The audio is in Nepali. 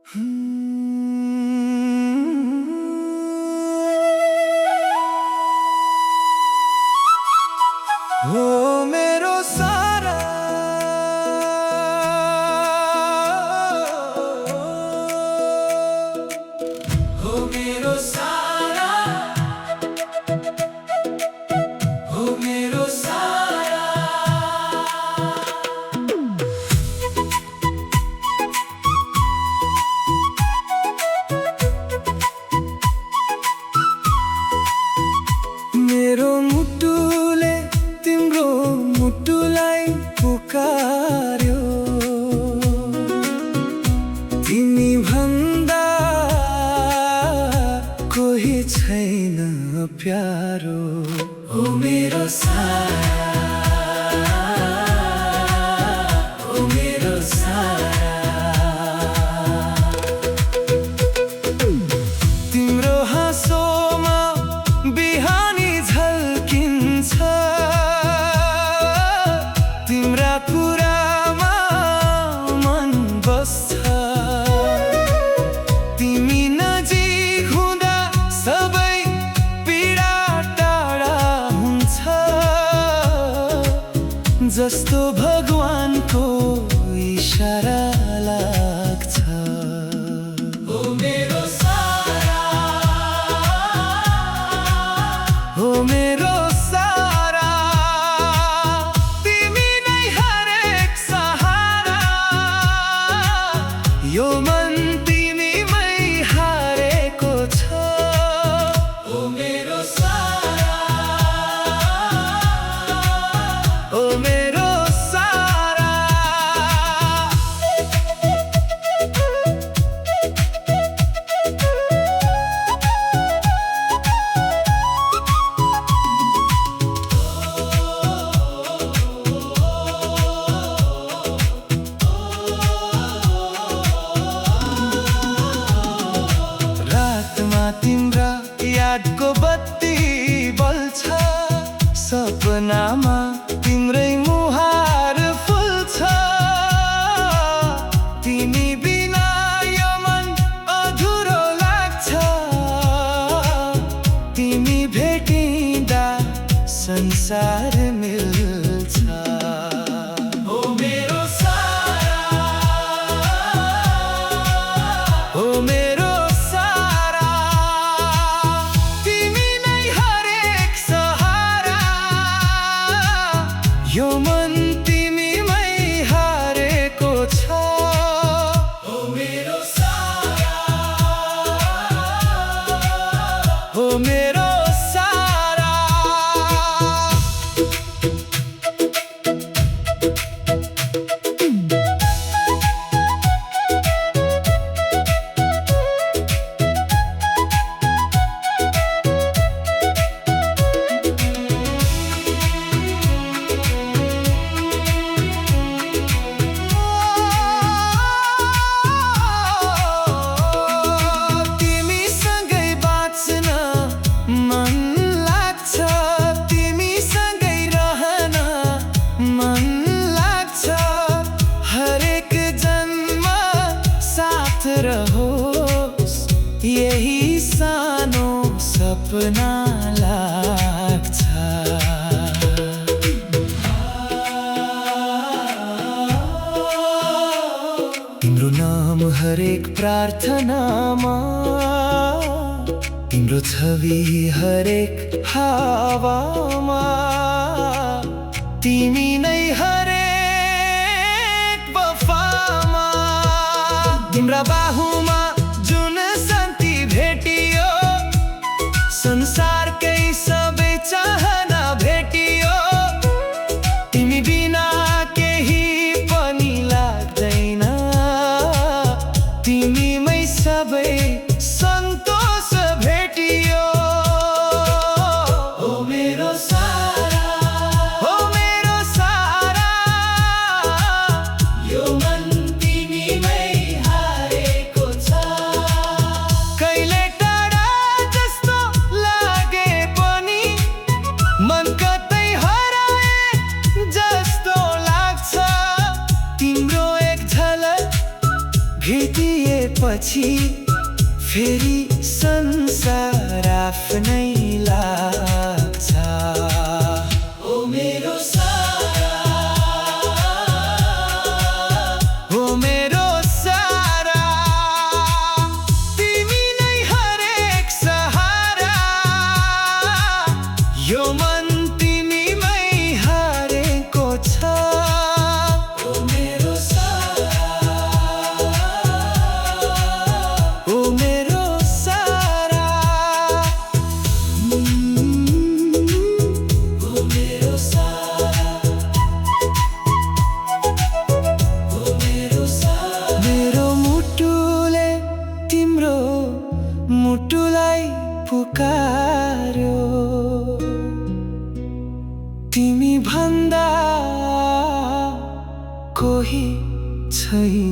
ओ मेरो सारा हो मेरो सारा हो मेरो सारा मेरो मुटुले तिम्रो मुटुलाई पुकार्यो तिमी भन्दा कोही छैन प्यारो हो मेरो सारा हो मेरो सारा तिम्रो हाँसोमा बिहानी झल्किन्छ तिम्रा कुरामा मन बस्छ तिमी नजिक हुँदा सबै पीडा टाढा हुन्छ जस्तो भगवानको इशारा लाग्छ हो मेरो सारा हो मेरो सारा तिमी नै हरेक सहारा यो मन तिमीमै हारेको छ हो मेरो सारा हो मेरो सारा रातमा तिम्रा यादको बत्ती बल्छ सपनामा तिम्रै मुहार फुल्छ तिमी बिना यो मन अधुरो लाग्छ तिमी भेटिँदा संसार मिल्छ हो मेरो सारा हो मेरो सारा तिमी नै हरेक सहारा यो मन तिमीमै हारेको छ हो मेरो सारा हो मेरो सारा तिमीसँगै बाँच्न मन लाग्छ तिमीसँगै रहन मन लाग्छ हरेक जन्म साथ रहोस् यही सानो सपना लाग्छ तिम्रो नाम हरेक प्रार्थनामा तिम्रो छवि हरेक हावामा तिमी नै हरेक वफामा तिम्रा बाहुमा जुन शान्ति भेटियो संसारकै सबै चाहना भेटियो तिमी बिना केही पनि लाग्दैन तिमीमै सबै सन्तोष भेटियो हो मेरो सारा हो मेरो सारा यो मन तिमीमै हारेको छ कहिले टाढा जस्तो लागे पनि मन कतै हराए जस्तो लाग्छ तिम्रो एक झलक भित्र दिएपछि फेरि संसार आफ्नै लाग्छ। ओ मेरो सारा, ओ मेरो सारा, तिमी नै हरेक सहारा। यो मन तिमीमै हारेको छ। ओ मेरो सारा, ओ मेरो सारा, ओ मेरो सारा, ओ मेरो सारा। मेरो मुटुले तिम्रो मुटुलाई पुकार्यो, तिमी भन्दा कोही छैन।